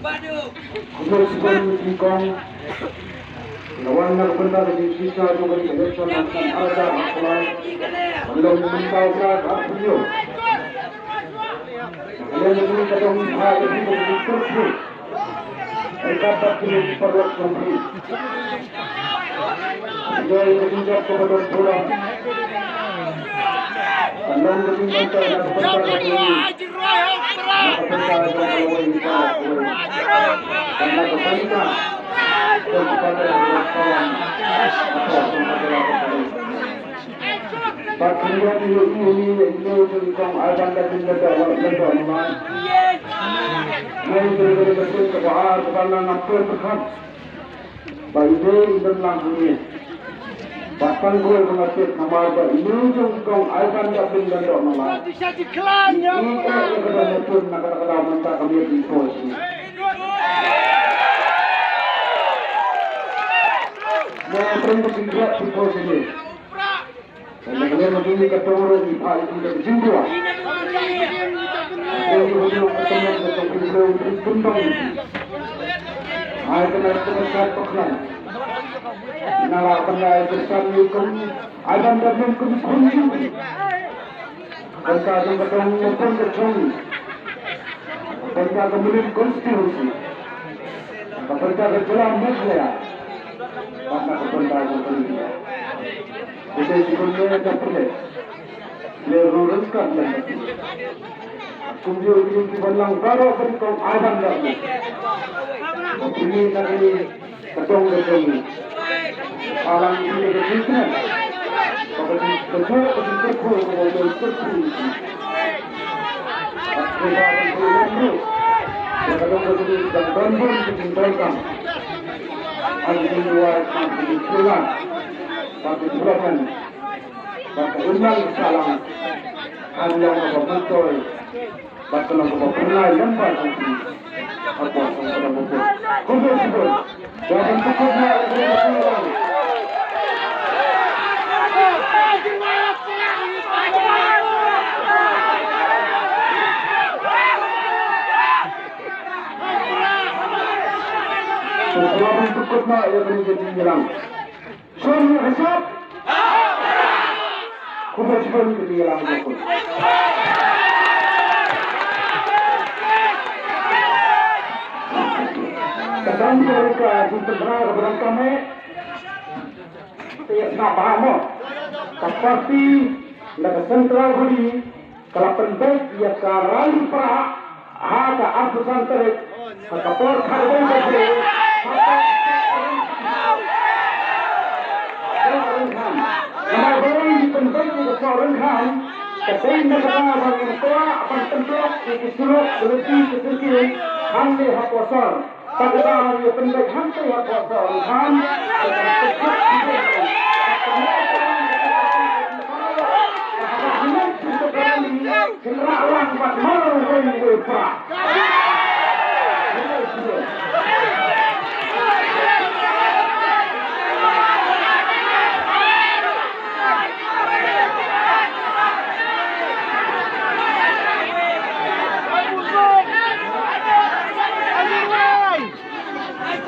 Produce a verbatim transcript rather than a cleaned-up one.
Khublei shibun ïa phi kong. Nga wan na ka bynta ka jingshisha jong ka election hangsan ar hajar arphew lai. Ban long mynta u Blai arphew hynñiew. Ka liang jong ngi ka dang ïa phi ka jingkyrkhu. Ryngkat bad kine ki paralok jong phi. Ïa ka jingjop kaba don burom. Ka long ka jingbynta na ka bynta ka jong ngi. Na ka bynta jong ka lawei ka lawei. Bad na ka bynta jong ka bynta jong ka lawei. Bad kynjoh ïa u ïa u ïa u ïa u jong i kong Ivan da Bing da Doh Doh Doh Nonglait. Ngai jong ka ka sien kaba ar kaba nga ngam poi pyrkhat. Ba i dei i don lang hangne. Bad tang kawei ba nga tip namar ba i ïa u jong i kong Ivan da Bing da Doh Nonglait. I ïa ka ka da mutun na ka da ka daw mynta ka miet i poi sini. Mo pren ka jingkhlad i poi sini. Ka leng leng ma kine ka tong ruh ngi phah ïa ki da ka jingduwai. Ka tong ruh ka tong ruh ka tong ruh ka tong ruh. Ai ka na ka na ka paklan. Na la ka na ka san ïa kum. Ai ban da kum kum kum. Ka ka jong ka tong ruh ka tong ruh. Ka ka Mylliem constituency. Ka ka jylla Meghalaya. Bad na ka ka India. Khublei shibun ïa ka pyrthei. Leh ruh ryngkat lem bad phi. Kumjuh ïa ki ban lang baroh ban kong Ivan da. Ba phi na kane ka dong ka jong ngi. Ba lang ïa ka jingkren. Ba ka jing, ka jingkyrkhu, ka jingkyrkhu. Ba ka jingkyrkhu. Ba ka dong ka jong ngi, ka dong ka jong ngi, ka jingdonkam. Ka jingduwai, ka jingkhuslai. Ba ka jingkyrkhu. Bad ka imlang ka sahlang. Kan long kaba myntoi. Bad ka long kaba pynlai lem bad jong phi. Hapoh jong ka dang baput. Khublei shibun. Ïa ban pynkut na ïa ka dang baput. Ïa ban pynkut na ïa ka dang baput. Shon ïa ka shap. Khublei shibun ka jingïalang jong phi. Ka dang ka ka jingpynbna ka ba dang ka meh. Te ïa sngap bha mo. Ka party na ka central body Ka la pynbeit ïa ka rally Prah ha ka arphew san tarik ha ka por khatwei baje ha ka Sohryngkham. Namar ba ngi pynbeit ïa ka Sohryngkham ka dei na ka bynta ba ngin kwah ban pyntlot ïa ki surok, ki lynti, ki syrkhei hangne hapoh sor. Bad lada ngi pynbeit hangtei hapoh Sohryngkham,